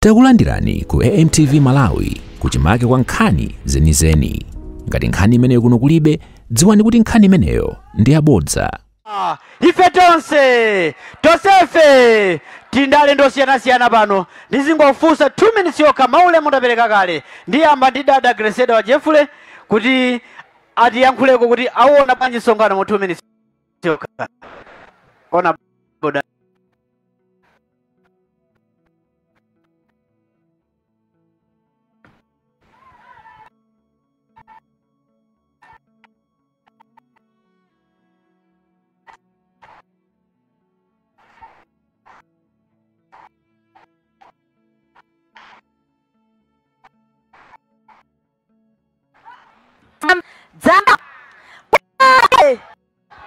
Takulandirani ku AMTV Malawi kuchimake kwa nkhani zenizeni. Ngati nkhani imeneyo kuno kulibe, dziwani kuti nkhani imeneyo ndi yabodza. Ife tonse tosefe tindale ndosiyanasiyana pano ndizingofunsa 2 minutes yokha maulemu ndapereka kale. Ndiyamba ndi dada Greseda wa Jeffrey kuti atiyankhuleko kuti aona bwanji msonkhano mu 2 minutes yokha. Ona boda.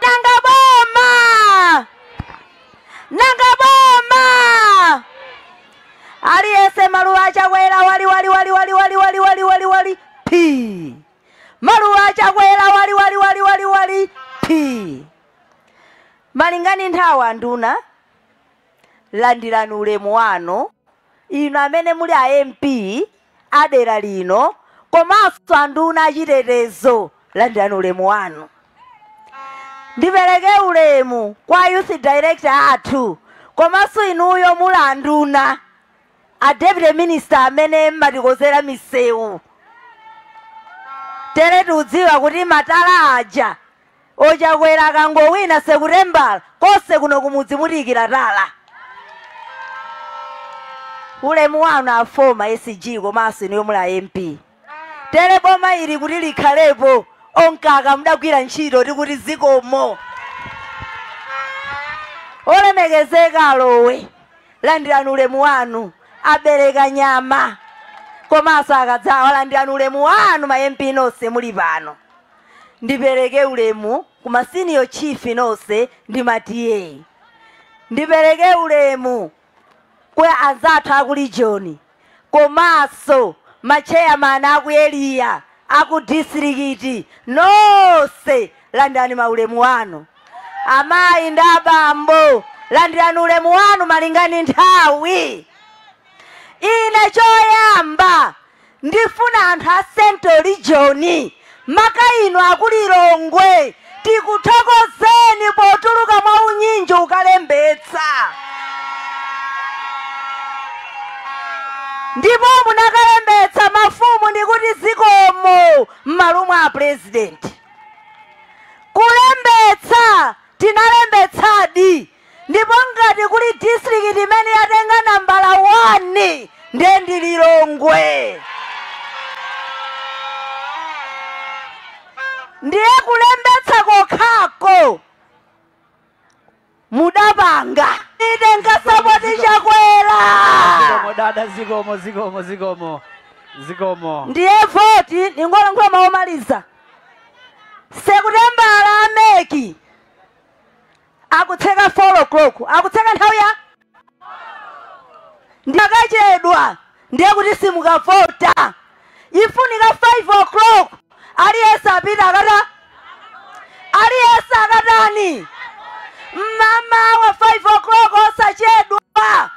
Nanga boma, nanga boma. Aliyese maluwa Chakwera wali wali wali wali wali wali wali wali wali p. Maluwa Chakwera wali wali wali wali wali p. Malingani nthawi nduna landirani ulemu wanu inu amene muli a MP adera lino komanso anduna achitetezo landirani ulemu wanu. Ndipereke ulemu kwa youth director athu komanso inuyo muli anduna a deputy minister amene mmatikozera misewu. Tere tudziwa kuti matala aja ochakwera akangowina Seputembala konse kuno kumudzi mutikira tala. Ulemu wanu a former SG komanso inuyo muli a MP. Tere boma ili kuti likhalepo onkaka mudagwira ntchito tikuti zikomo. Olemekezeka alowe landirani ulemu wanu abereka nyama komanso akadzawa landirani ulemu wanu ma MP nonse muli pano. Ndipereke ulemu kuma senior chief nonse ndi ma TA. Ndipereke ulemu kwa anzathu aku region komanso ma chairman aku area aku district nonse landirani maulemu wanu. Amayi ndi abambo landirani ulemu wanu malingani nthawi. Ine choyamba ndifuna anthu a Central Region maka inu akulilongwe tikuthokozeni potuluka mwa unyinji ukalembetsa. Ndipo munakalembetsa mafumu ndikuti zikomo m'malumu a president. Kulembetsa tinalembetsadi ndipo ngati kuli district imene yatenga nambala 1 ndiye ndi Lilongwe. Ndiye kulembetsa kokhako mudapanga ine nkasapoti Chakwera. Zikomo dada, zikomo zikomo zikomo zikomo. Ndiye voti ningolankhula maomaliza. Seputembala ameki akutseka 4 o'clock akutseka nthawi ya ndakachedwa ndiye kuti simukavota. Ifunika 5 o'clock aliyese apita akata aliyese akatani mama wa 5 o'clock osachedwa.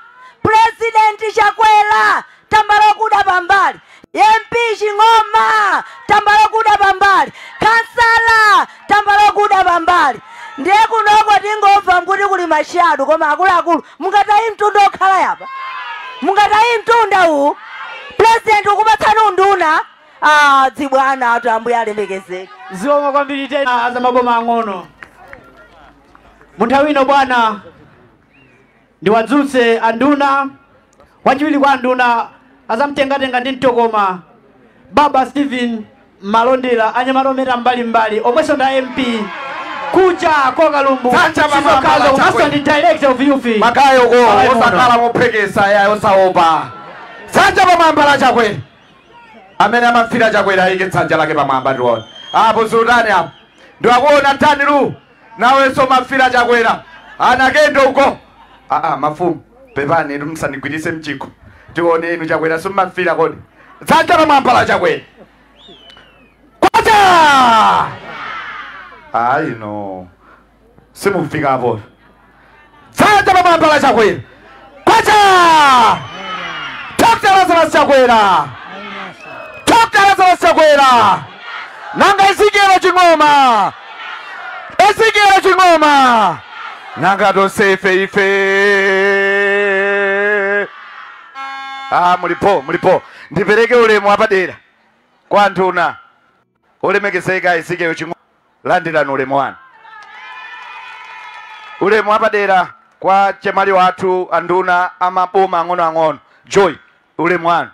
President Chakwera tambala kuda pambali, MP Ching'oma tambala kuda pambali, kansala tambala kuda pambali. Ndiye kunoko tingomva mkuti kuli mashadu koma akuluakulu mungatayi mtunda okhala yapa, mungatayi mtunda uwu. President ukupatsani unduna. Ah, dzibwana atu ambuye alemekezeke. Zikomo kwambiri tena za maboma ang'ono. Munthawi ino bwana ndiwadzutse anduna wachiwiri kwa anduna azamtengatenga ndi mtokoma baba Stephen Malondera anyamalomera mbalimbali omwenso nda MP kuja kokalumbu komanso ndi director of youth makayo ko osakhala mophekesa yayo osaopa. Tsanja pamwamba la Chakwera amene amafira Chakwera ayike tsanja lake pamwamba ndiwona apo sultani apo ndiwakuona tani lu nawenso mafira Chakwera anakendo uko. Mafumu pepani inu msanigwirise mchiko tione inu Chakwera simmafira kodi. Tsanja pamwamba la Chakwera kwacha. Ayi no simufika apo. Tsanja pamwamba la Chakwera kwacha. Lazarus Chakwera. Dr. Lazarus Chakwera. Nanga Ezekiel Ching'oma. Ezekiel Ching'oma. Nanga tonsefe ife. Ah, mulipo, mulipo. Ndipereke ulemu wapadera kwa anthu olemekezeka Ezekiel Ching'oma. Landirani ulemu wanu. Ulemu wapadera kwa chemali wathu anduna amaboma ang'onoang'ono Joy, ulemu wanu.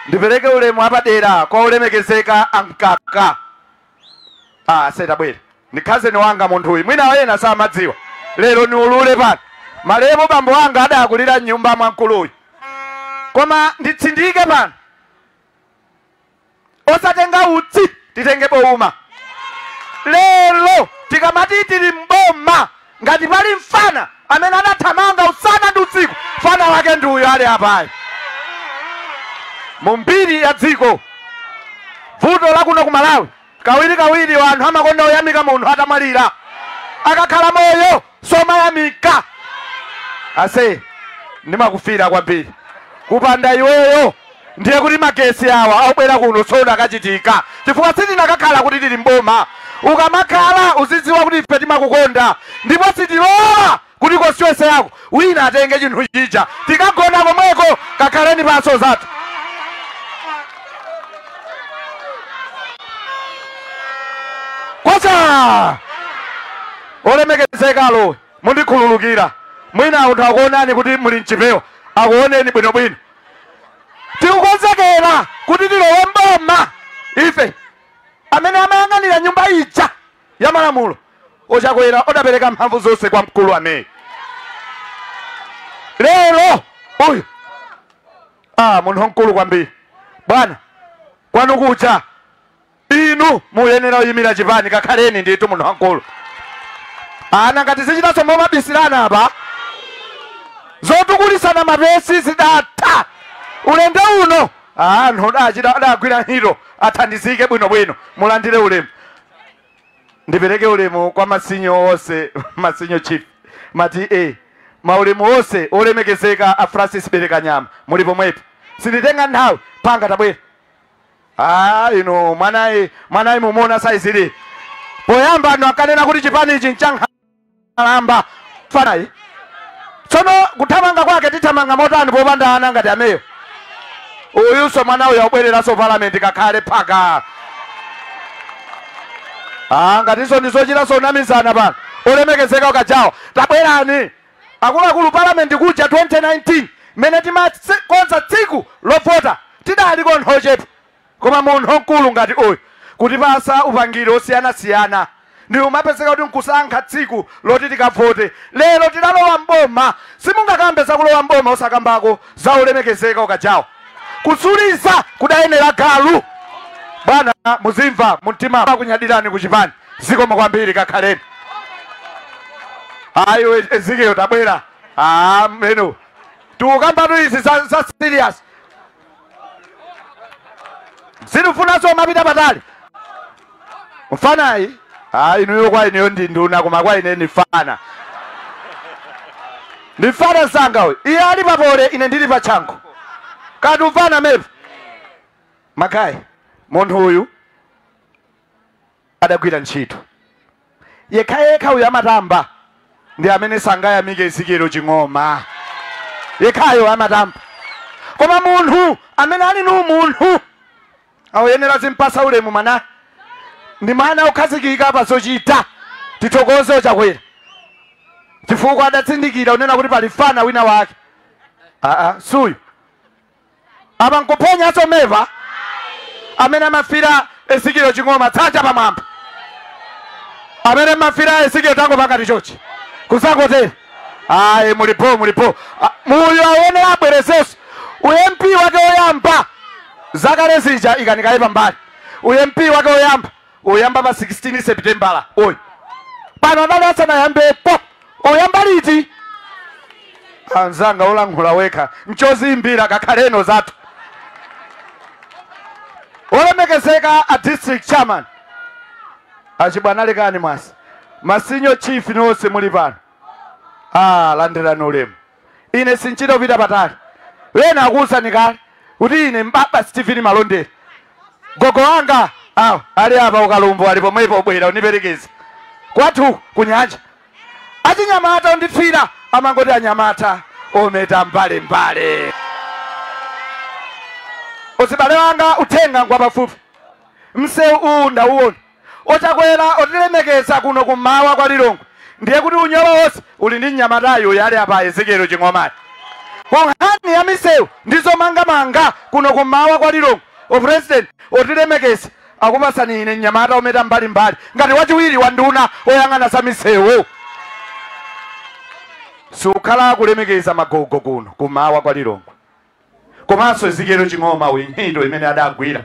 Ndipereke ulemu wapadera kwa olemekezeka ankaka. Ah, setabwera ndi cousin wanga munthu uyu, mwina wena samadziwa. Lero ni ulule pano. Malemu bambo wanga adakulira nyumba mwa mkuluyu. Koma nditsindike pano, osatenga utsi, titenge bouma. Lero tikamati tili mboma, ngati pali mfana amene adathamanga usana ndi usiku, mfana wake ndi uyo ali apayi. Mu mbiri ya dziko, vuto la kuno ku Malawi, kawiri kawiri wanthu amakonda oyamika munthu atamwalira. Akakhala moyo somayamika. Ase ndimakufira kwambiri. Kupanda iweyo ndiye kuti magesi awa aubwera kuno soda akachitika, chifukwa sitinakakhala kuti tili mboma. Ukamakhala uzidziwa kuti ife timakukonda, ndipo sitilola kuti koswese yako wina atenge chinthu chija. Tikagona komweko, kakhaleni paso zathu. Kosa olemekezekalo, mundikhululukira. Mwina anthu akuonani kuti muli mchipewa, akuoneni bwinobwino. Tikukonzekera kuti tilowe mboma ife amene amayang'anira nyumba ija ya malamulo. Ochakwera odapereka mphamvu zonse kwa mkulu amene lero uyu munthu wamkulu kwambiri. Bwana, kwanu kucha inu muyenera uyimira chipani, kakhaleni ndithu munthu wamkulu. Ana ngati zichitanso momabisirana apa, zotukulisana mapesi zidatha. Ulendo uno anthu adagwira ntchito athandizike bwinobwino. Mulandire ulemu. Ndipereke ulemu kwa masinyo onse, masinyo chief mati maulemu onse olemekezeka a Francis Berekanyama muli pomwepo. Sinditenga nthawi, panga tabwera. Ino mwanayi mumuona saizili. Poyamba anthu akanena kuti chipani ichi nchankhalamba fanayi. Tsono kuthamanga kwake tithamanga motani popanda ana ngati ameyo. Uyuso mwana uyu akubwereranso palamenti kakhale phaka. Ngatinso ndizochitanso unamizana pano. Olemekezeka ukajawa tabwerani akuluakulu palamenti kuja 2019 mmene timakonza tsiku lovota tidali kontho ochepa, koma munthu wamkulu ngati uyu kutipasa upangiri osiyanasiyana ndi umapezeka kuti nkusankha tsiku loti tikavote. Lero tidalowa mboma, simungakambe zakulowa mboma osakambako za olemekezeka ukajawa. Kusuliza kudayenera galu. Bwana muzimva mumtima kunyadirani kuchipani. Zikomo kwambiri, kakhaleni. Ayo Ezekiel tabwera. Meno tukambatu izi za serious. Sitifunanso mapita patali. Mfanayi inuyo kwa ineyo ndi nduna, koma kwa ine ni fana. Ndi fana sanga uyu. Iye ali papole, ine ndili pachangu. Kati umfana mepo. Makai, munthu uyu adagwira ntchito. Yekhayekha uyu amatamba ndi amene sangayamike Ezekiel Ching'oma. Yekhayo amatamba. Koma munthu amene ali nu munthu awoyenera zimpasa ulemu mana ndi mwana okhazikika pa zochita. Tithokoze Ochakwera chifukwa adatsindikira unena kuti pali fana wina wake. Suyu apa nkuphonyanso meva amene amafira Ezekiel Ching'oma tsacha pamwamba. Amene amafira Ezekiel tango pakati chochi kusangotere. Ayi mulipo mulipo. Muyo aone abwerezenso uMP wake oyamba zakale zija ikanikaye pambali. UMP wake oyamba uyamba pa 16 September uyu pano adali asanayambepo. Oyamba liti? Anzanga olankhula wekha nchozimbira kakhaleno zathu. Olemekezeka a district chairman achibwana lekani mwasi masinyo chief nonse muli pano. Landirani ulemu. Ine sinchita kupita patali. Wena akuwuzani kale Kuti ine mbaba Stephen Malondera gogo wanga awo ali apa ukalumbo ali pomwepo obwera uniperekeze kwathu kunyanja. Achinyamata ondipfira amangoti anyamata ometa mbale mbale. Osibale wanga uthenga ngwa pafupi. Msewu uwu ndauona ochakwera otilemekeza kuno kummawa kwa Lilongwe, ndiye kuti unyolo wonse uli ndi mnyamatayo yali apa Ezekiel Ching'omayi. Nkhani ya misewu ndizomangamanga kuno kummawa kwa Lilongwe, o president otilemekeza akupasani ine mnyamata ometa mbalimbali ngati wachiwiri wa nduna oyang'ana za misewu. Sukhala kulemekeza magogo kuno kummawa kwa Lilongwe. Komanso Ezekiel Ching'oma uyi ntchito imene adagwira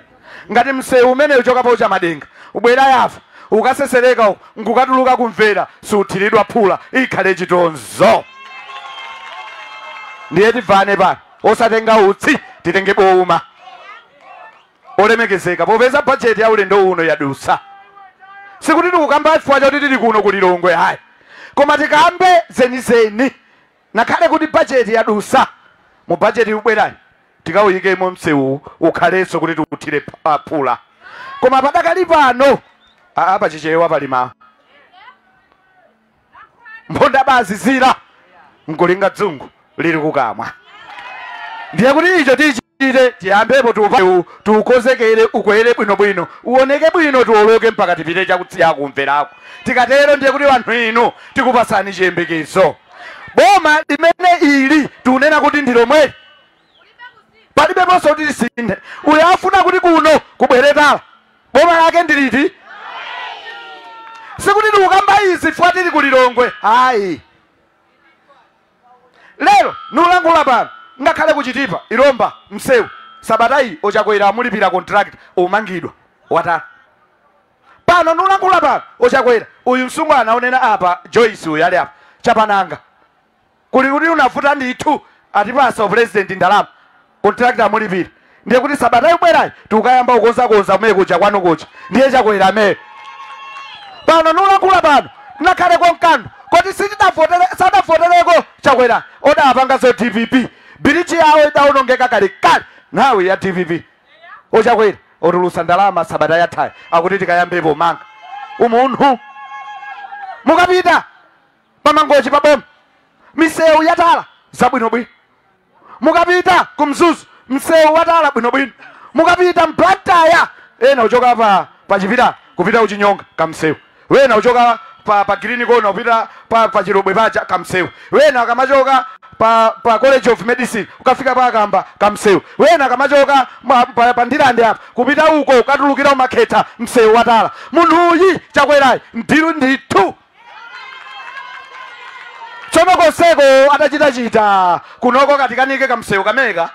ngati msewu umene uchokapo cha Madenga ubwera yafa ukasesereka nkukatuluka kumvera suthiridwa phula ikhale chitonzo. Ndiye tivane pano osatenga utsi titenge boma olemekezeka popeza bajeti ya ulendo uno yadusa. Sikuti tikukamba chifukwa chakuti tili kuno ku Lilongwe hayi, koma tikambe zenizeni nakhale kuti bajeti yadusa. Mu bajeti ubwerayi tikawuyikemo msewu ukhalenso kuti tiuthire phula. Koma padakali pano apa chichewa palima mphonda bazizira nkulinga dzungu lili kukamwa. Ndiye kuti icho tichite tiyambepo tuukozekere ukwere bwinobwino uoneke bwino tiwoloke mpaka tipite chakutsiya kumverako. Tikatero ndiye kuti wanthu inu tikupasani chiyembekezo. Boma limene ili tikunena kuti ndi lomwe palibeponso kuti tisinthe. Uyo afuna kuti kuno kubweretala boma lake ndiliti. Sikuti tikukamba izi chifukwa tili ku Lilongwe ayi. Lero nulankhula pano ngakhale kuchitipa Ilomba msewu sabata iyi ochakwera amulipira contract umangidwa watala. Pano nulankhula pano ochakwera uyu msungwana onena apa Joyce uyu ali apa chapananga kuli kuti unavuta ndithu atipasa president ndalama contract amulipira. Ndiye kuti sabata ibwerayi tikukayamba kukonzakonza kumene kuja kwanu kuja ndiye chakwera amene. Pano nulankhula pano ngakhale konkando koti sadavotereko chakwera odapanga zo DPP birichi yawo idawonongeka kalekale nthawi ya DPP. Ochakwera otulusa ndalama sabata yathayi akuti tikayambepo manga umunthu. Mukapita pamangochi paboma misewu yatala zabwinobwino. Mukapita kumzuzu msewu watala bwinobwino. Mukapita mblataya ena uchoka pa chipita kupita uchinyonga kamsewu, wena uchoka pa green corner kupita pa chirobwe pacha kamsewu, wena akamachoka pa College of Medicine ukafika pa Kamba kamsewu, wena akamachoka pa Ndirande apa kupita uko ukatulukira umakhetha msewu watala. Munthu uyi chakwerayi ndiru ndithu. Tsono konseko atachitachita kunoko katikanike kamsewu kameka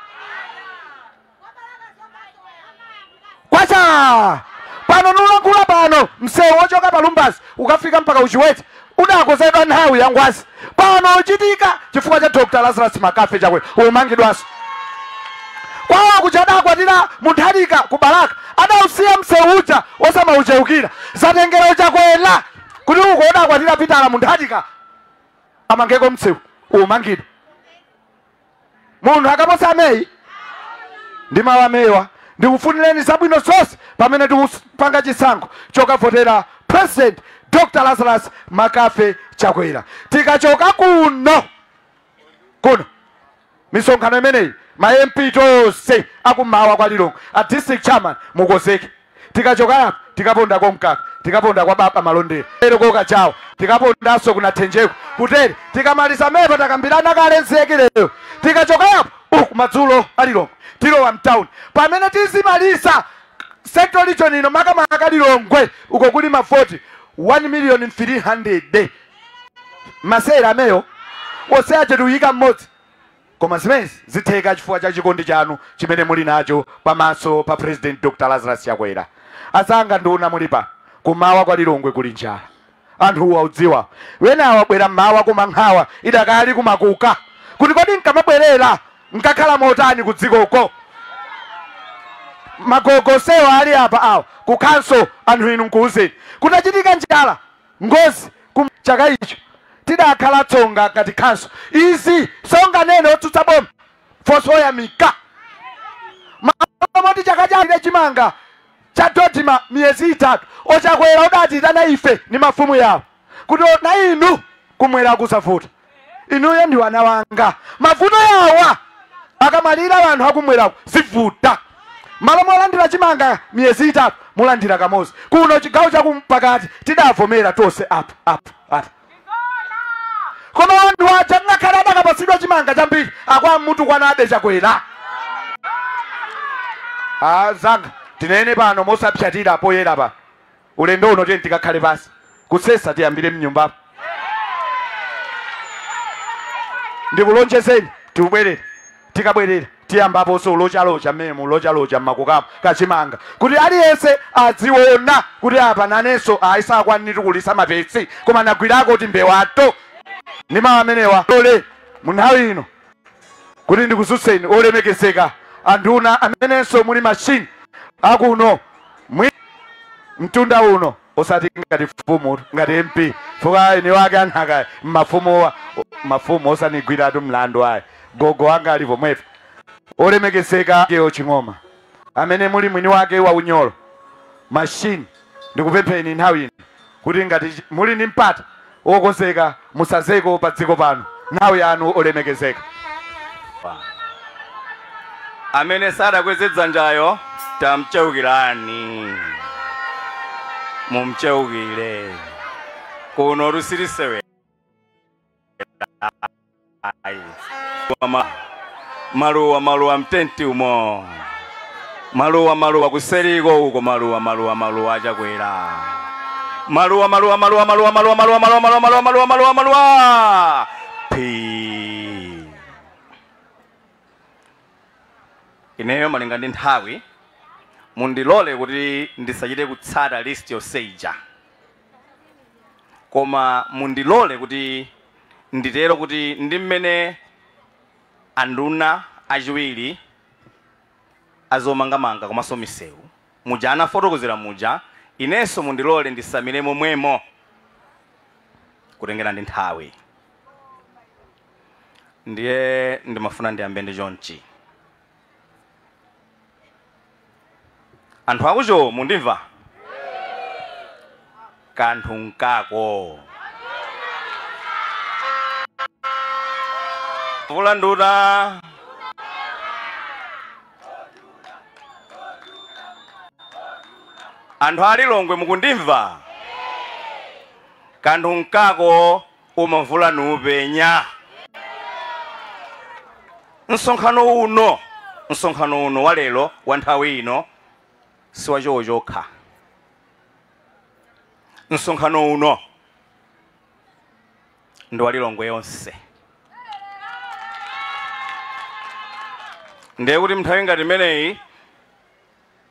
kwacha. Pano nulankhula pano msewu wochoka pa Lumbasi ukafika mpaka Uchiwete udakozedwa nthawi ya ngwazi. Pano uchitika chifukwa cha Dr. Lazarus Makafe Chakwera umangidwanso. Kwawo kuchadakwatira Mutharika ku Balaka adausiya msewu uja osamaucheukira. Zatengera Chakwera kuti uko udakwatira Pitala Mutharika amangeko msewu umangidwa. Munthu akaposa ameyi ndi mawu amewa ndikufunireni zabwino zonse pamene tikupanga chisankho chokavotera President Dr. Lazarus Makafe Chakwera. Tikachoka kuno misonkhano imeneyi ma MP tonse akummawa kwa Lilongwe a district chairman mukozeke. Tikachoka apa tikaponda komkaka, tikaponda kwa baba Malondera ero kokachawo, tikapondanso kuna Thenjeko kutere. Tikamaliza mepo takambirana kale nzekileyo. Tikachoka apo uku madzulo a Lilongwe tilowa mtown pamene tizimaliza Central Region ino makamaka Lilongwe uko kuli mavoti 1,300,000 masera ameyo oseache tiuyika mmodzi. Koma zimenezi zitheka chifukwa cha chikondi chanu chimene muli nacho pamaso pa President Dr. Lazarus Chakwera. Azanga nduna muli pa kumawa kwa Lilongwe kuli njala. Anthu audziwa wenawa abwera mmawa kumankhawa idakali kumakuka kuti kodi nkamabwerera nkakhala motani ku dzikoko. Magogosewa ali apa awo ku council anthu inu nkuuzeni kutachitika njala ngozi chaka icho tidakhala tsonga ngati council izi songa nene otsutsa boma fosoyamika Ile chimanga cha Dodima miyezi 3 ochakwera udati tana ife ni mafumu yawo kuti na inu kumwera kusavuta inuyo ndi wana wanga mavuto yawa akamalira vanhu akumwerako sivuta malo mwalandira chimanga miyezi 3 mulandira kamozi kuno chigawo chakumpakati tidavomera tonse apa apa apa koma anthu aja ngakhala adakapasidwa chimanga chambiri akwa mutu kwana abe Chakwera. Zanga tinene pano mosapyatira poyera pa ulendo uno tiye tikakhale pasi kusesa tiyambire mnyumbapo ndikulonjezeni tiubwerere tikabwerera tiyambaponso ulochalocha mmene ulochalocha mmakokapo kachimanga kuti aliyense adziona kuti apa nanenso ayisakwanira kulisa mapesi koma nagwirako kuti mbewato ndi mawu amenewa lole munthawi ino kuti ndikuzutseni olemekezeka anduna amenenso muli machini akuno mtunda uno osati ngati mfumu ngati MP fuka ine wake anhaka mafumu mafumu osanigwiratu mlandu ayi gogo wanga alipo mwepo olemekezeka keo Ching'oma amene muli mwini wake wa unyolo machini ndikupempheni nthawi ino kuti ngati muli ndi mpata wokonzeka musazeko pa dziko pano nthawi yanu olemekezeka. Amene sadakweze dzanjayo tamcheukirani mumcheukire kuno rusirisewe maluwa maluwa mtenti umo maluwa maluwa kuseriko uko maluwa maluwa maluwa Chakwera maluwa maluwa maluwa maluwa maluwa maluwa maluwa maluwa maluwa maluwa maluwa maluwa pi. Ineyo malinga ndi nthawi mundilole kuti ndisachite kutsata list yoseija koma mundilole kuti nditero kuti ndi mmene anduna achiwiri azomangamanga komanso misewu muja anafotokozera muja inenso mundilole ndisamire momwemo kutengera ndi nthawi. Ndiye ndimafuna ndiyambe ndi chonchi. Anthu akucho mundimva kanthu nkako vula nduna anthu alilongwe mukundimva kanthu nkako umavula nupenya. Msonkhano uno wa lero wa nthawi ino siwachowo chokha. Msonkhano uno ndi wa Lilongwe yonse. Ndiye kuti nthawi ngati imeneyi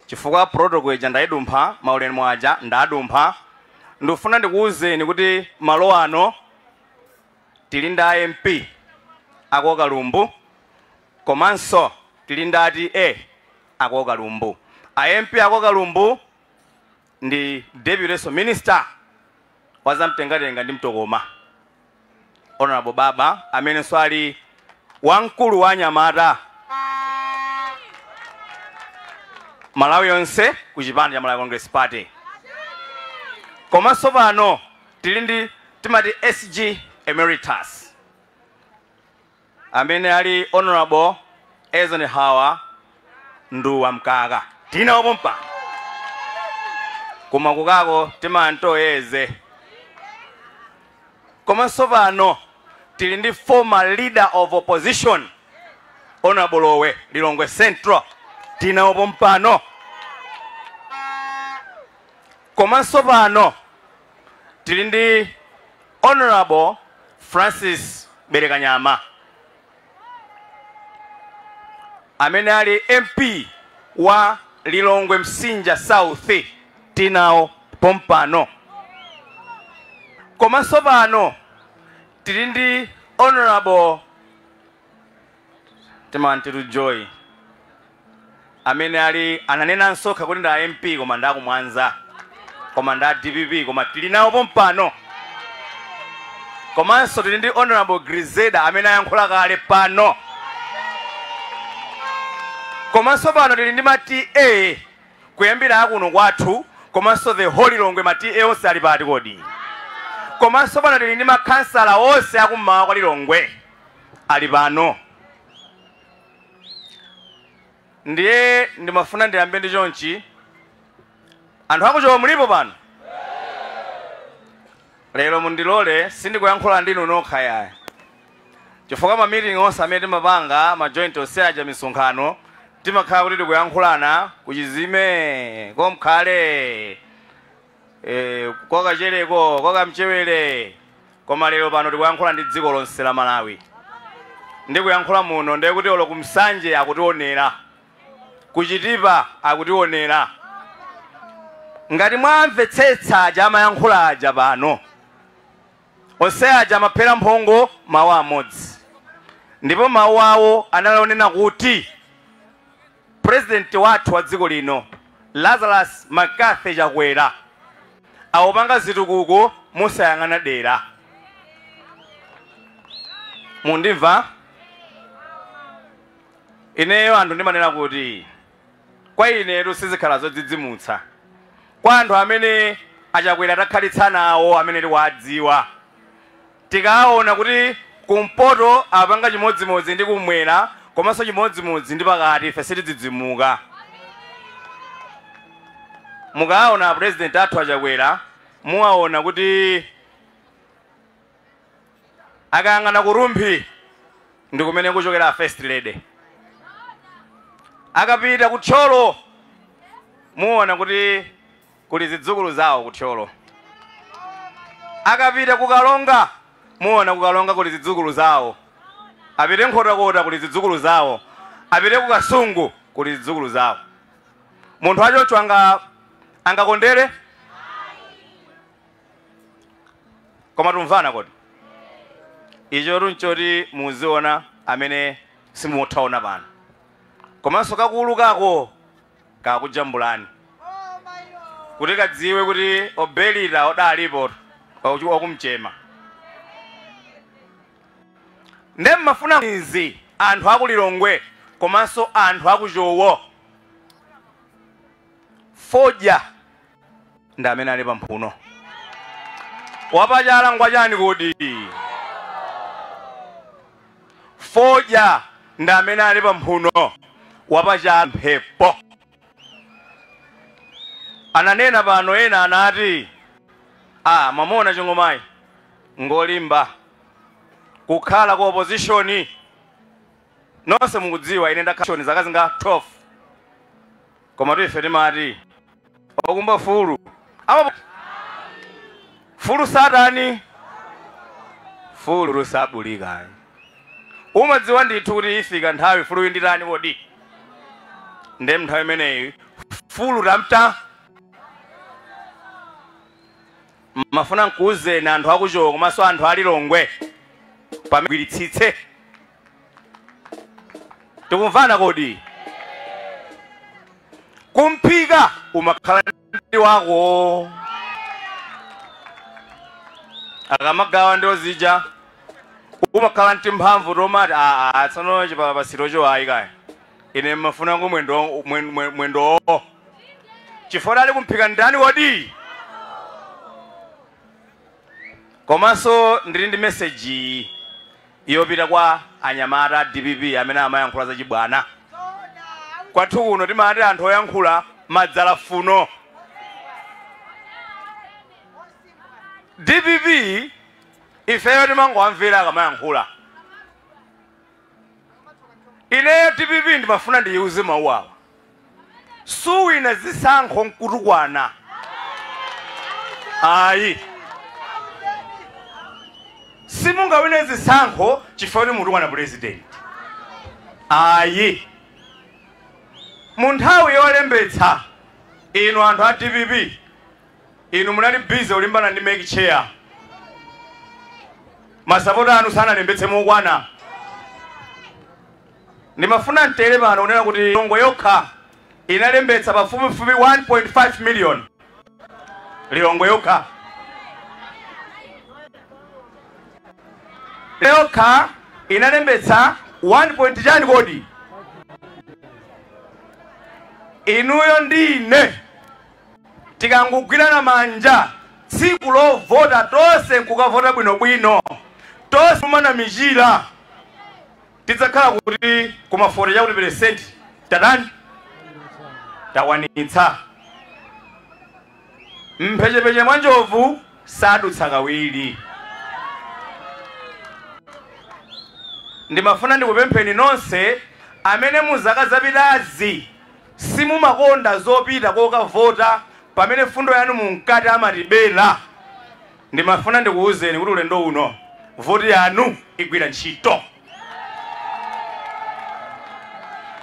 chifukwa protocol ija ndayidumpha maulemu aja ndadumpha ndikufuna ndikuwuzeni kuti malo ano tili ndi MP akokalumbu komanso tili ndi TA akokalumbu. MP akokalumbu ndi deputy minister wa zamtengatenga ndi mtokoma Honorable Baba amenenso ali wamkulu wa anyamata Malawi yonse ku chipani cha Malawi Congress Party. Komanso pano tili ndi timati SG Emeritus amene ali Honorable Eisenhower Nduwa Mkaka tinawo mpano koma kukako timantoyeze. Komanso pano tili ndi former leader of opposition Honorable Lowe Lilongwe Central tinawo mpano. Komanso pano tili ndi Honorable Francis Berekanyama amene ali MP wa Lilongwe Msinja South tinawo pompano. Komanso pano tili ndi Honorable Timantiru Joy amene ali ananena nsokha kuti nda MP koma ndakumwanza koma nda DPP koma tili nawo pompano. Komanso tili ndi Honorable Grizeda amene ayankhula kale pano. Komanso pano tili ndi ma TA kuyambira akuno kwathu, komanso the whole Lilongwe ma TA onse ali pati kodi? Komanso pano tili ndi makhansala onse akummawa kwa Lilongwe ali pano. Ndiye ndimafuna ndiyambe ndi chonchi. Anthu akuchowa mulipo pano? Lero mundilole sindikuyankhula ndinu nokha yaya, chifukwa ma meeting onse amene timapanga, ma joint onse aja, misonkhano, timakhala kuti tikuyankhulana kuchizime komkhale kwakachereko kwakamchewere, koma lero pano tikuyankhula ndi dziko lonse la Malawi. Ndikuyankhula muno ndiye kuti olo kumsanje akutionera, kuchitipa akutionera. Ngati mwamvetsetsa aja amayankhula aja pano, onse aja amaphera mphongo mawu amodzi, ndipo mawu awo analonena kuti president wathu wa dziko lino Lazarus McCarthy Chakwera awopanga zitukuko musayang'ana dera. Mundimva ineyo anthu ndimanena kuti kwa inetu sizikhala zodzidzimutsa kwa anthu amene achakwera takhalitsa nawo, amene tikuwadziwa, tikaona kuti kumpoto apanga chimodzimodzi ndi kumwera komanso chimodzimodzi ndi pakati, ife sitidzidzimuka. Mukaona president athu achakwera, muwaona kuti akayang'ana kurumphi ndi kumene kuchokera first lady, akapita kuthyolo muona kuti kuli zidzukulu zawo kuthyolo, akapita kukalonga muona kukalonga kuli zidzukulu zawo, apite nkhotakota kuli zidzukulu zawo, apite kukasungu kuli zidzukulu zawo. Munthu achoncho angakondere? Koma tumvana kodi? Icho tunchoti muziona amene simuthaona pano, komanso kakulu kako kakujambulani kuti kadziwe kuti obelita odalipo okumchema. Nde mmafuna izi anthu akulilongwe komanso anthu akuchowo, fodya ndi amene ali pamphuno. Wapachala ngwachani kodi? Fodya ndi amene ali pamphuno, wapachala mphepo. Ananena pano ena anati mamona chingomayi ngolimba kukhala ku opposition. Nonse mukudziwa ine ndakhala zaka zinga 12, koma ife timati okumba fulu ama fulu satani fulu sabulika. Umadziwa ndithu kuti ifika nthawi fulu inditani kodi? Nde nthawi imeneyi fulu tamta. Mafuna nkuuzeni anthu akuchowo komanso anthu alilongwe pamagwiritsitse. Tikumvana kodi? Kumphika umakhala ndi wako, akamagawa ndiwo zija umakhala ndi mphamvu tomati tsono chipalapasiro ayi kaya ine mmafuna ngo mwendo chifukwa ali kumphika ndani kodi? Komanso ndili ndi message yopita kwa anyamata DPP amene amayankhula za chibwana. Kwathu kuno timati anthu oyankhula madzala funo. DPP ifeyo timangowamvera akamayankhula. Ineyo DPP ndimafuna ndiyiuze mawu awa, suwina zisankho nkutukwana ayi. Simungawine zisankho chifukwa kuti mutukwana president ayi. Mu nthawi yolembetsa inu anthu a DPP inu munali busy kulimbana ndi make chair, masapota anu sanalembetse mokwana. Ndimafuna mtere pano kunena kuti Lilongwe yokha inalembetsa pafupifupi 1.5 million. Lilongwe yokha yokha inalembetsa 1 point chani kodi? Inuyo ndine tikangugwirana manja tsiku lovota tonse nkukavota bwinobwino, tonse kumana michira, tidzakhala kuti kuma 40% tadani tawanitsa. Mphechepeche mwa njovu sadutsa kawiri. Ndimafuna ndikupempheni nonse amene muzaka zapitazi simumakonda zopita kokavota pamene fundo yanu munkati amatibela, ndimafuna ndikuwuzeni kuti ulendo uno voti yanu igwira ntchito.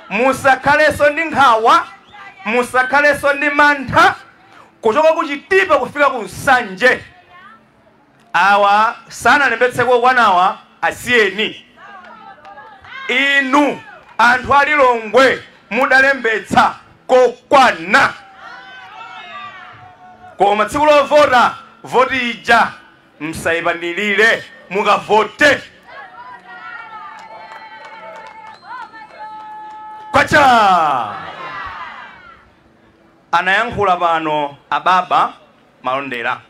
Musakhalenso ndi nkhawa, musakhalenso ndi mantha, kuchoka ku Chitipa kufika ku Nsanje. Awa sanalembetseko kwanawa, asiyeni. Inu anthu a Lilongwe mudalembetsa kokwana, koma tsiku lovota voti ija msayipanilire, mukavote. Kwacha anayankhula pano ababa Malondera,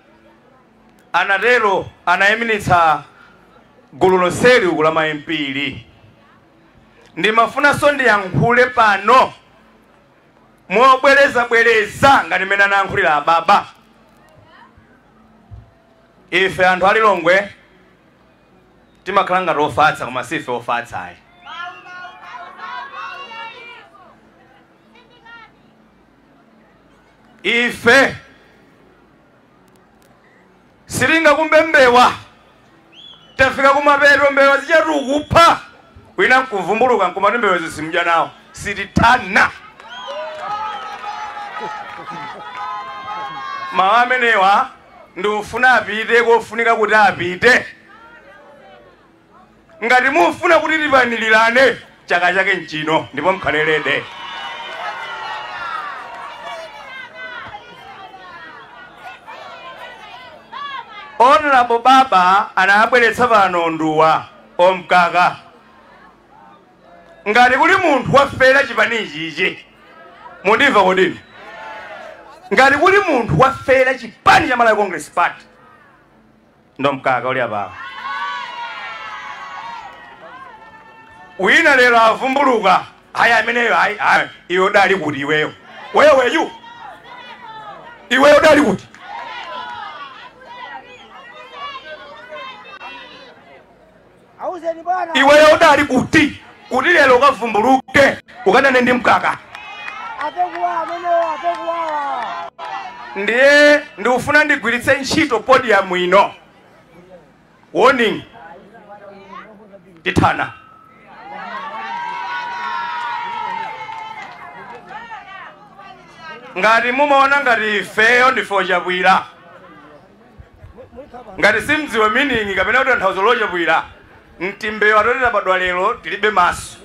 anatero anayimitsa gulu lonseli uku la ma MP. Ndimafunanso ndiyankhule pano mobwerezabwereza ngati mmene anayankhulira ababa. Ife anthu a Lilongwe timakhala ngati ofatsa, koma sife ofatsa ayi. Ife sitingakumbe mbewa, tafika kumapeto mbewa zichatukupha, wina nkuvumbuluka nkumati mbewa zisimudya nawo, sitithana. Mawu amenewa ndikufuna apite kofunika kuti apite. Ngati mufuna kuti tipanilirane, chaka chake nchino, ndipo mkhalelede. Honorable Baba anabweretsa pano nduwa omkaka. Ngati kuli munthu wafera chipanichi ichi, mundimva kodini? Ngati kuli munthu wafera chipani cha Malawi Congress Party, ndo mkaka uli apa. Wina lero avumbuluka, haya ameneyo, hayi hayi, iwe udali kuti iweyo? Wewe iweyo udali kuti? Iweyo udali kuti? Kuti lero ukavumbuluke ukadane ndi mkaka. Ndiye ndikufuna ndigwiritse ntchito podium ino. Warning, tithana. Ngati mumaona ngati ifeyo ndife ochabwira, ngati simdziwa meaning kapena kuti tanthauzo lochabwira, mtimbewa atotera padwa lero tilibe maso.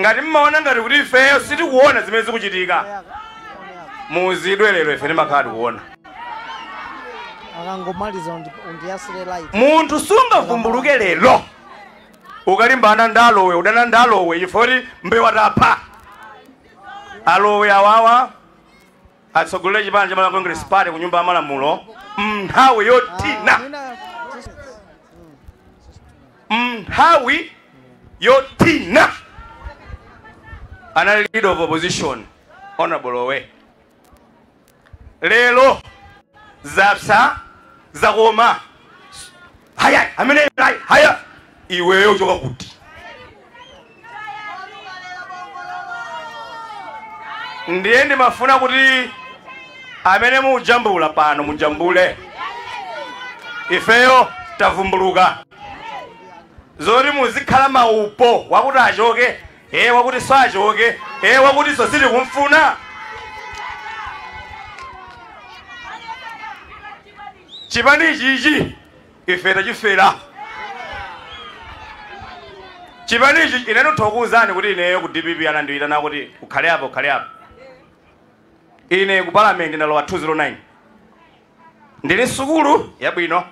Ngati mmaona ngati kuti ifeyo sitikuona zimene zikuchitika, muzidwe lero ife timakhala tikuona. Munthu sungavumbuluke lero ukalimbana ndalowe, udana ndalowe chifukwa kuti mbewa tapha. Alowe awawa atsogolere chipani cha Malawi Congress Party ku nyumba ya malamulo nthawi yotina, nthawi yotina anali leader of opposition Honorable Lowe. Lero zapsa zakoma, haya amene haya, iweyo uchoka kuti? Ndiye ndimafuna kuti amene mujambula pano mujambule, ifeyo tavumbuluka. Zoti muzikhala maupo wakuti achoke, wakuti sachoke, wakuti so sitikumfuna. Chipani chichi ife tachifera. Chipani ichi ine ndithokozani kuti ineyo ku DPP anandiyitana kuti ukhale apo, ukhale apo. Ine ku parliament ndalowa 209. Ndili sukulu yabwino,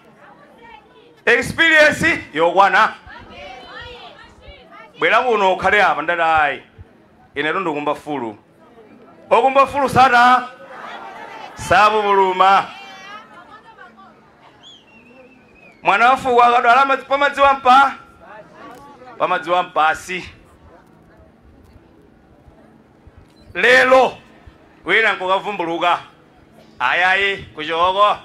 experience yokwana. Bwera kuno ukhale apa, ndati ayi. Ine ndikukumba fulu. Okumba fulu sana sabuluma. Mwana wafu akadwala pamadziwa mpa pamadziwa mpasi. Lelo wina nkukavumbuluka ayayi kuchoko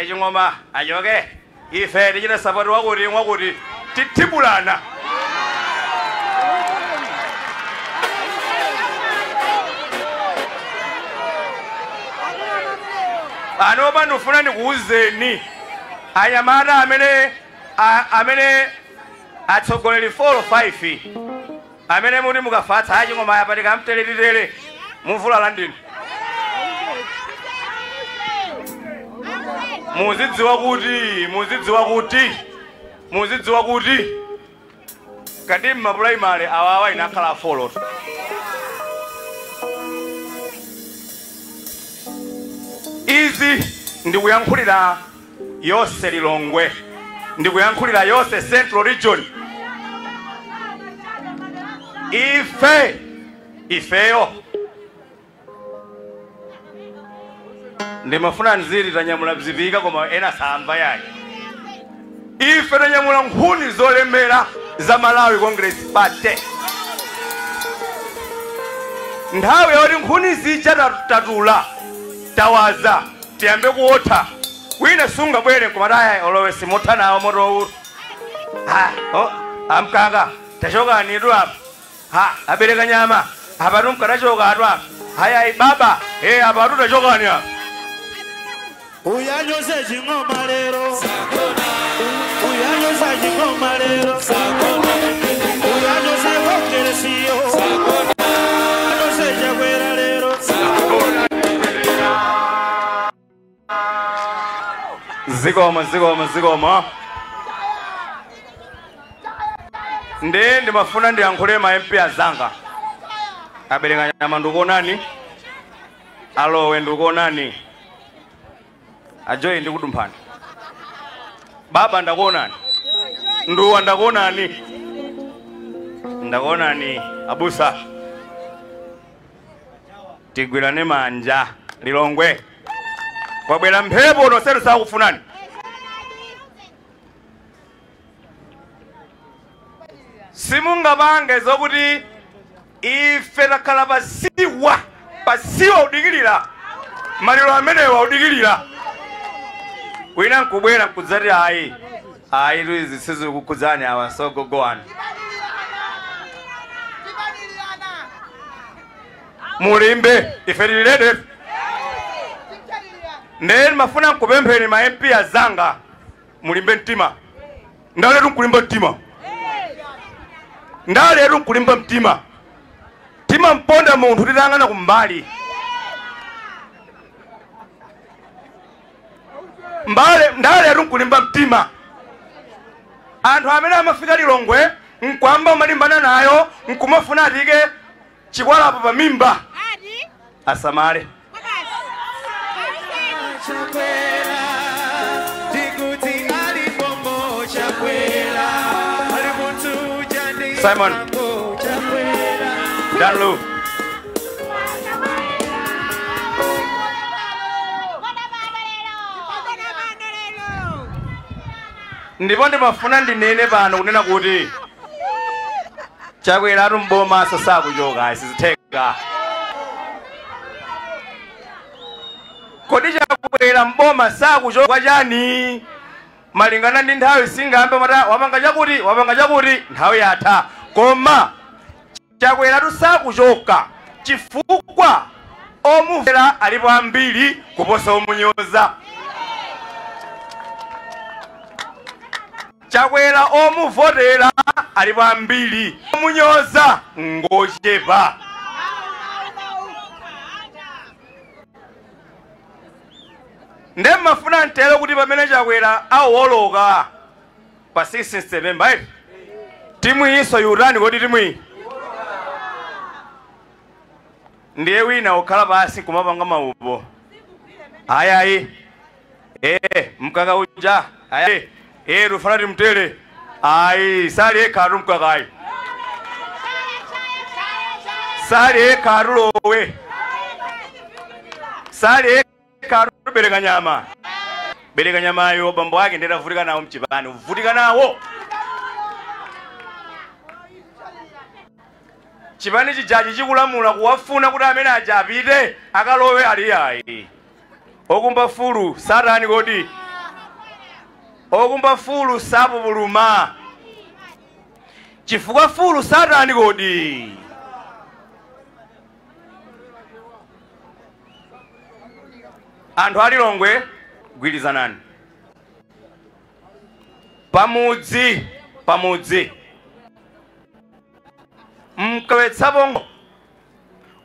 ching'oma achoke ife tichita sapoti wakuti mwakuti tithibulana. Ano pandofuna ndikuwuzeni anyamata amene atsogoleri 4 or 5 amene muti mukafatsa aching'oma apatika mteletitere muvulala ndinu. Muzidziwa kuti kati mmapulaimale awawa inakhala foloto. Izi ndikuyankhulira yonse Lilongwe, ndikuyankhulira yonse Central Region. Ife ifeyo ndimafuna nziri tanyamula bzivika koma ena samba yake. Ife tanyamula nkhuni zolemera za Malawi Congress Party. Nthawi yoti nkhuni zija tatula tawaza tiyambe kuotha. Wina sunga bwere kumadaya olowe simotha nawo moto uwu. Ha, oh, amkanga tachoka nidu apa. Ha, abereka nyama apatu mkatachoka atu apa. Haya baba, apatu tachoka ni apa. Uyanyose ching'oma lero. Uyanyose ching'oma lero. Uyanyose kongeresiyo. Uyanyose Chakwera lero. Zikomo zikomo zikomo. Ndiye ndimafuna ndiyankhule ma MP azanga. Abereka nyama ndikuonani. Alowe ndikuonani. Ajoyi ndikudumphani. Baba ndakuonani. Nduwa ndakuonani. Ndakuonani abusa. Tigwirane manja Lilongwe. Kwabwera mphepo nonsetu sakufunani. Simungapange zokuti ife takhala pasiwa pasiwa udikilira maliro amenewa udikilira. Wina nkubwera nkudzati ayi ayi tuizi sizikukudzani awa sogogoani. Mulimbe ife tililede. Ndiye mafuna nkupempheni ma MP azanga mulimbe mtima. Ndaletu nkulimba mtima. Ndaletu nkulimba mtima. Tima mponda munthu titangana kumbali. Mbale ndaletu nkulimba mtima. Anthu amene amafika Lilongwe nkwamba umalimbana nayo nkumafuna atike chikwalapo pa mimba. Asamale. Chakwera, tikuti alipombo Chakwera, alimuntu jandi Simon Chakwera Danlu. Ndipo ndimafuna ndinene pano kunena kuti Chakwera atu mboma sakuchoka sizitheka. Kodi Chakwera mboma sakuchoka chani? Malingana ndi nthawi singambe mata wapanga chakuti wapanga chakuti nthawi yatha. Koma Chakwera atu sakuchoka chifukwa omuvera alipo ambiri kuposa omunyoza. Chakwera omuvotera alipo ambiri omunyoza ngochepa. Ndemafuna ntelo kuti pamene Chakwera awoloka pa 6 September timu iso yurani kodi timu iyi ndiye wina ukhala pasi kumapanga maupo. Ayayi mkaka uja ayayi rufana timtere ayi sali ekhatu mkakayi Sale karulowe. Sale karubereka nyama. Bereka nyama yo bambo ake ndera nawo mchipani. Vutika nawo. Chipani chijaji chikulamula kuwafuna kuti amene aja apite akalowe ali ayi. Okumba fulu satani kodi. Okumba fulu sapupuluma. Chifukwa fulu satani kodi. Anthu alilongwe gwirizanani. Pamudzi pamudzi. Mkawetsa bongo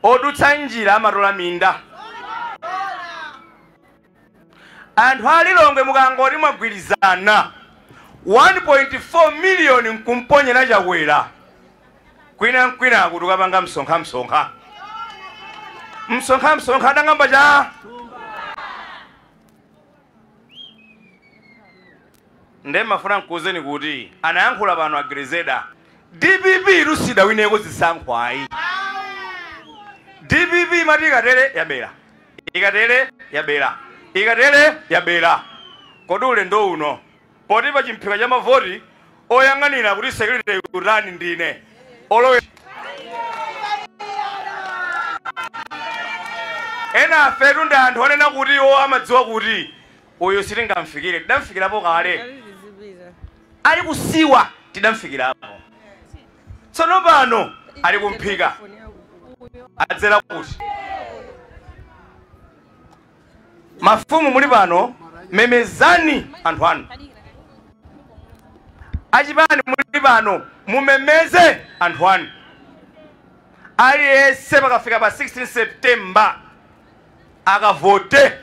odutsa njira amatola minda. Anthu alilongwe mukangoti mwagwirizana 1.4 million nkumponyera Chakwera. Kwina nkwina kuti ukapanga msonkha msonkha. Msonkha msonkha adangamba cha nde mafuna nkuuzeni kuti anayankhula pano a Grezeda. DPP rusida wineko zisankho ayi. DPP mati ikatere yabera. Ikatere yabera. Ikatere yabera. Kodi ulendo uno poti pa chimphika cha mavoti oyang'anira kuti security kutani ndine. Olowe ena afetu ndi anthu onena kuti iwo amadziwa kuti uyu sitingamfikire, tidamfikirapo kale. Ali kusiwa tidamfikirapo. Tsono pano ali kumphika. Adzera kuti mafumu muli pano memezani anthu anu. Achipani muli pano mumemeze anthu anu. Aliyense pakafika pa 16 September akavote.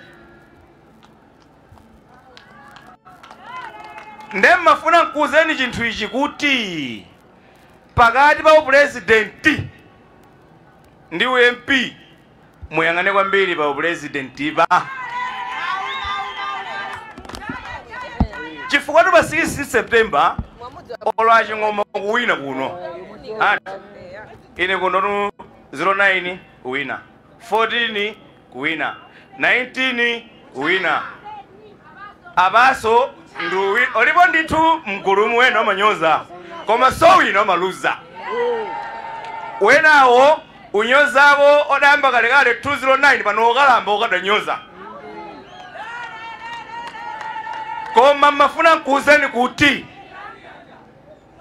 Nde mafuna nkuuzeni chinthu ichi kuti pakati pa upurezidenti ndi MP muyang'ane kwambiri pa upurezidenti pa. Chifukwa pa 16 September olo aching'oma kuwina kuno. Ine kuno 09 kuwina, 14 kuwina, 19 kuwina. Abaso nduwi olipo ndithu mgulumu wena amanyoza koma so wina amaluza. Wenawo unyozabo odayamba kalekale 209 pano okalamba okadanyoza. Koma mafuna nkuuzeni kuti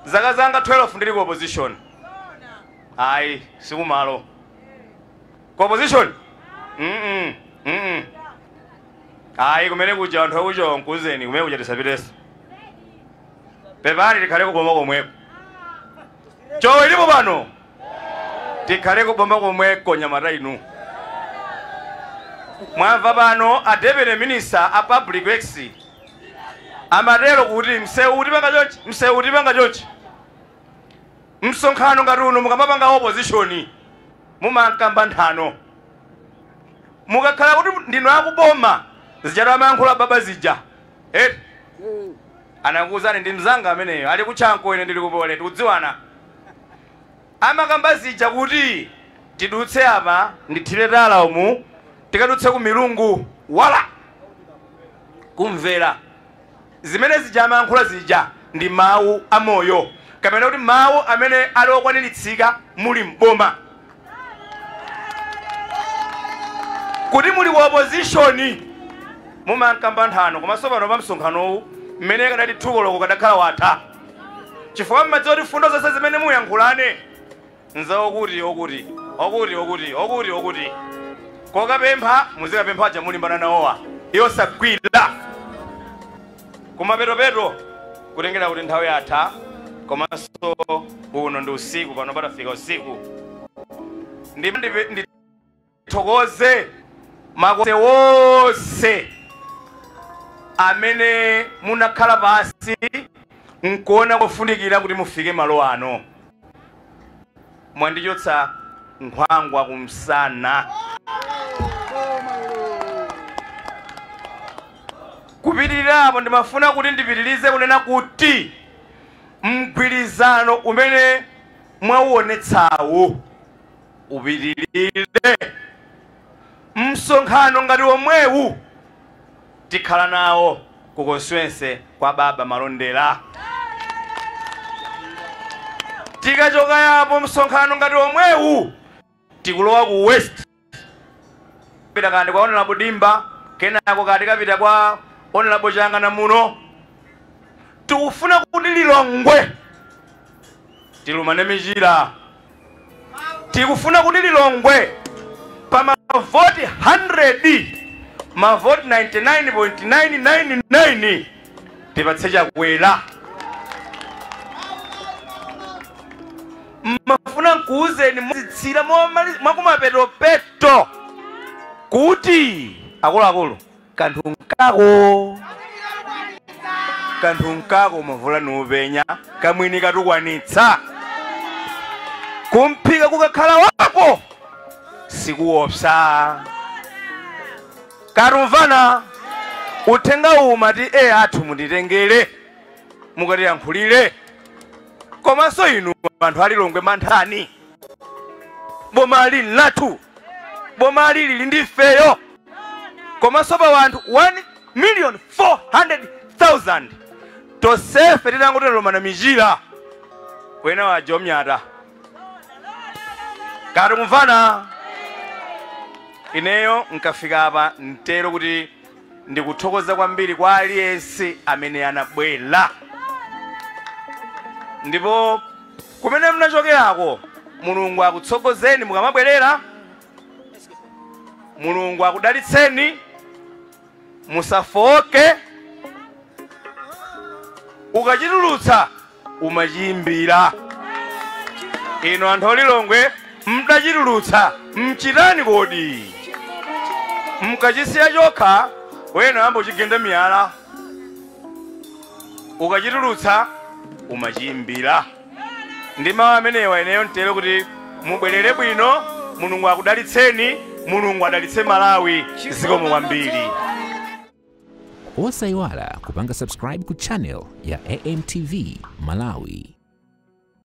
zaka zanga 12 ndili ku opposition. Ayi sikumalo. Ku opposition? Ayi kumene kuja anthu akucho nkuuzeni kumene kuja tisapiteso. Pepani tikhale kuboma komweko. Chowe ilipo pano. Tikhale kuboma komweko nyamata inu. Mwamva pano a deputy minister a public works amatero kuti msewu utipanga chonchi, msewu utipanga chonchi. Msonkhano ngati uno mukamapanga opposition mumankamba nthano. Mukakhala kuti ndinu akuboma zijatu amayankhula baba zija. Anakuwuzani ndi mzanga ameneyo ali kutchanko ine ndili kupole tikudziwana. Amakamba zija kuti tidutse apa ndithire tala umu tikadutse ku milungu wala kumvera. Zimene zija amayankhula zija ndi mawu amoyo kapena kuti mawu amene ali okwaniritsika muli mboma. Kuti muli ku opposition mumankamba nthano komanso pano pa msonkhanowu mmene kadati thukoloko kadakhala watha. Chifukwa mmadziwa kuti fundo zonse zimene muyankhulane nzawokuti okuti okuti okuti okuti okuti. Kokapempha muzikapempha aja mulimbana nawowa iyo sagwira. Kumapetopeto kutengera kuti nthawi yatha komanso uno ndi usiku pano patafika usiku. Ndithokoze makose wonse amene munakhala pasi nkuona kofunikira kuti mufike malo ano. Mwandichotsa nkhwangwa kumsana. Kupitirirapo ndimafuna kuti ndipitirize kunena kuti mgwirizano umene mwauonetsawo Upitilire msonkhano ngati omwewu tikhala nawo ku constituency kwa baba Malondera. Tikachoka yapo msonkhano ngati omwewu tikulowa ku West, pita kandi kwa Honorable Dimba, kenako kati kapita kwa Honorable Changana muno. Tikufuna kuti Lilongwe tilumane michira. Tikufuna kuti Lilongwe pa mavoti 100, mavoti 99.999 tipatse Chakwera. Mafuna nkuuzeni muzitsira mwakumapetopeto kuti akuluakulu kanthu nkako mavula nupenya kamwini katukwanitsa kumphika kukakhala wako sikuopsa. Katumvana uthenga umati athu munditengere mukatiyankhulire. Komanso inu anthu alilongwe manthani, boma lili lathu, boma lili ndi ifeyo. Komanso pa wanthu 1,400,000 tosefe titangotelomana michira wena waja omnyata. Katumvana ineyo nkafika apa ntero kuti ndikuthokoza kwambiri kwa aliyense amene anabwera. Ndipo kumene munachokerako Mulungu akutsogozeni mukamabwerera, Mulungu akudalitseni, musafoke. Ukachitulutsa umachimbira. Ino anthu olilongwe mdachitulutsa mchitani kodi? Mukachisiya chokha wena ambo chigenda miyala. Ukachitulutsa umachimbira. Ndi mawu amenewa ineyo ntero kuti mubwerere bwino, Mulungu akudalitseni, Mulungu adalitse Malawi. Zikomo kwambiri. Osayiwala kupanga subscribe ku channel ya AMTV Malawi.